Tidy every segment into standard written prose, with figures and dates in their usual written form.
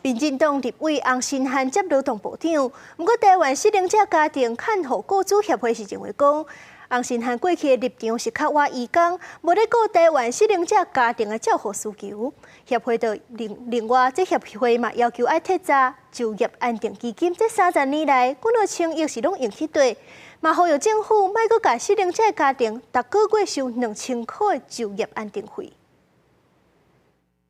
民進黨立委洪申翰接勞動部長，毋過台灣失能者家庭看護雇主協會是認為講，洪申翰過去的立場是較倚移工，無咧顧台灣失能者家庭的照護需求。協會就另另外，這協會嘛要求愛徹查就業安定基金，這30年來幾若千億是攏用去佗，嘛呼籲政府莫閣共失能者家庭逐個月收2000箍的就業安定費。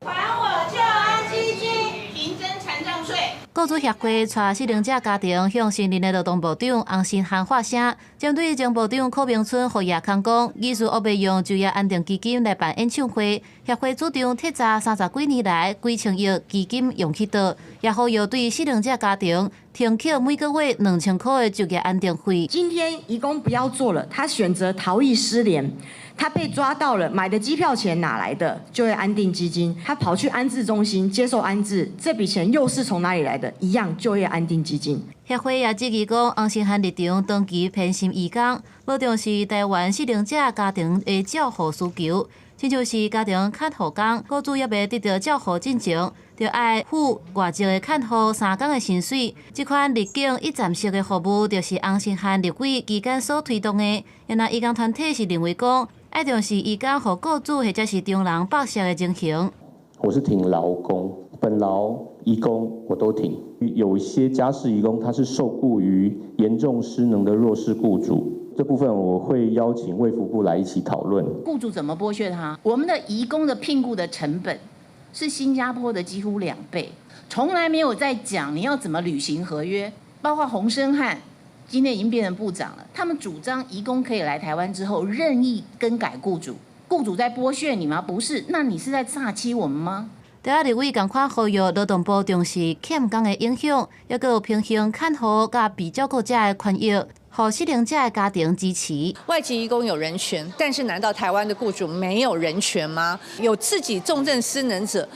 還我就安基金，停徵殘障稅。雇主協會帶失能者家庭向新任的勞動部長洪申翰發聲，針對前部長柯銘春予訛空講，疑似烏白用就業安定基金來辦演唱會，協會主張徹查30幾年來幾千億基金用去佗，也呼籲對失能者家庭停扣每個月2000箍的就業安定費。今天移工不要做了，他選擇逃逸失聯，他被抓到了，買的機票錢哪來的？就業安定基金，他跑去安置中心接受安置，這筆錢又是從哪裡來的？一樣就業安定基金。協會也質疑講，洪申翰立場長期偏心移工，無重視台灣失能者家庭的照護需求，親像是家庭看護工，雇主猶未得到照護進前，就愛付外籍的看護3工的薪水。這款入境一站式的服務，就是洪申翰立委期間所推動的。然而，移工團體是認為講，愛重視移工予雇主或者是中人剝削的情形。我是挺勞工，本勞移工我都挺。有一些家事移工，他是受雇於嚴重失能的弱勢雇主，這部分我會邀請衛福部來一起討論。雇主怎麼剝削他？我們的移工的聘僱的成本是新加坡的幾乎2倍，從來沒有在講你要怎麼履行合約。包括洪申翰今天已經變成部長了，他們主張移工可以來台灣之後任意更改雇主，雇主在剝削你嗎？不是，那你是在詐欺我們嗎？台灣立委仝款呼籲勞動部重視欠工的影響，抑閣有平衡看護佮被照顧者的權益，予失能者的家庭支持。外籍移工有人權，但是難道台灣的雇主沒有人權嗎？有自己重症失能者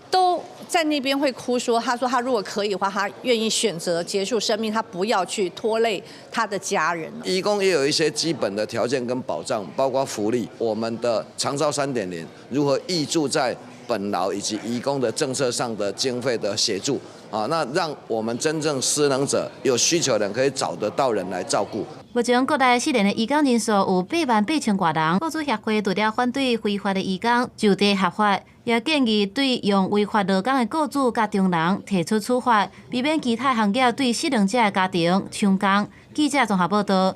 都在那邊會哭說，他說他如果可以的話，他願意選擇結束生命，他不要去拖累他的家人。移工也有一些基本的條件跟保障，包括福利。我們的長照3.0如何挹注在本勞以及移工的政策上的經費的協助啊，那讓我們真正失能者有需求的人可以找得到人來照顧。目前國內失能的移工人數有8萬8千外人，雇主協會除了反對非法的移工就地合法，也建議對用違法勞工的雇主佮中人提出處罰，避免其他行業對失能者的家庭搶工。記者綜合報道。